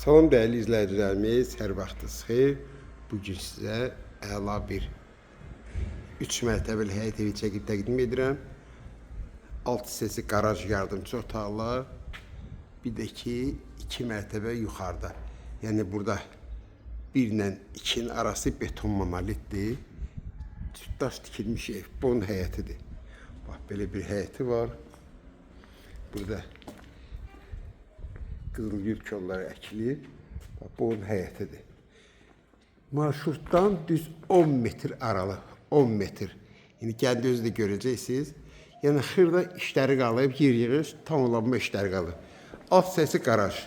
Salam dəyərli izləyicilərimiz, hər vaxtınız xeyir. Bu gün sizə əla bir 3 mərtəbəli həyət evi çəkib təqdim edirəm. Alt hissəsi qaraj yardımçı otaqlar, bir də ki 2 mərtəbə yuxarıda. Yəni burada 1 ilə 2-nin arası beton monolitdir. Daş tikilmiş ev, bon həyətidir. Bax belə bir həyəti var. Burada qızılgül kolları əkilib. Bax, bu onun həyətidir. Marşrutdan düz 10 metr aralı. 10 metr. İndi gəldi özü də görəcəksiniz. Yəni xırda işləri qalıb, yer yığış, tamamlanma işləri qalıb. Alt hissəsi qaraj.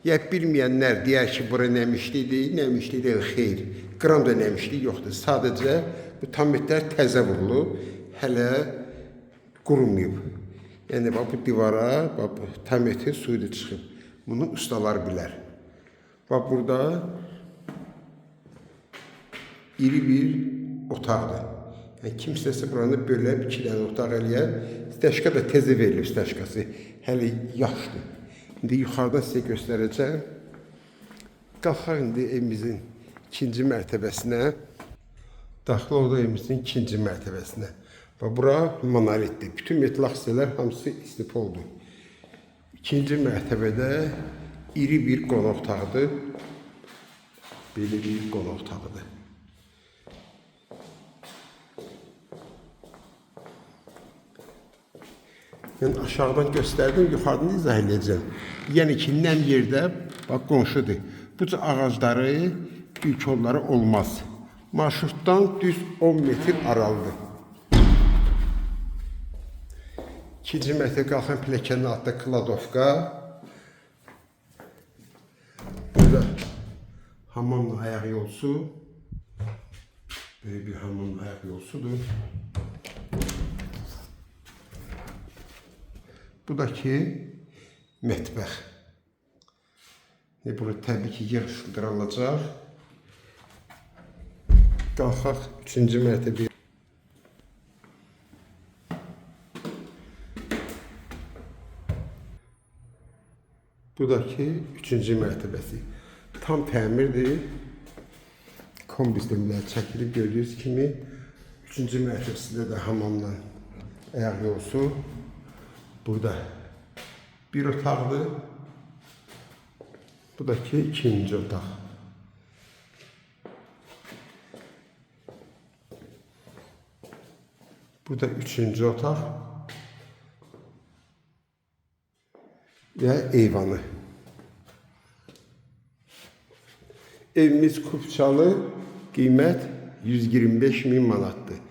Ya bilməyənlər deyər ki, bura nəmişlidir, nəmişli deyil, xeyr. Qram da nəmişli yoxdur. Sadəcə bu tametlər təzə vurulub, hələ qurumayıb. Yəni bax bu divara, bax bu tametin suyu da çıxıb. Bunu ustalar bilər. Bax burada iri bir otaqdır. Yəni kim istəsə buranı bölə iki dənə otaq eləyər. Stəşka da təzə verilib stəşkası. Hələ yaşdır. İndi yuxarıdan sizə göstərəcəm. Qalxaq indi evimizin ikinci mərtəbəsinə. Daxil olduq evimizin ikinci mərtəbəsinə. Və bura monolitdir. Bütün metlaq hissələr hamısı istipoldur. İkinci mərtəbədə iri bir qonaq otağıdır. Belə bir qonaq otağıdır. Mən aşağıdan göstərdim, yuxarıdan izah eləyəcəm. Yəni ki, nəm yerdə bax qonşudur. Bu cür ağacları, gül kolları olmaz. Marşrutdan düz 10 metr aralıdır. İkinci mərtəbə qalxan pilləkənin altında kladovka. Burada hamamla ayaq yolsu. Böyle bir hamamla ayaq yolsudur. Bu da ki mətbəx. Bura təbii ki yığışdırılacaq. Qalxaq üçüncü mərtəbəyə. Bu da ki üçüncü mərtəbəsi. Tam təmirdir. Kombi sistemlər çəkilib gördüyünüz kimi. Üçüncü mərtəbəsində də hamamla ayaq yolsu. Burada bir otaqdır. Bu da ki ikinci otaq. Bu da üçüncü otaq. Və eyvanı. Evimiz kupçalı, qiymət 125 min manatdır.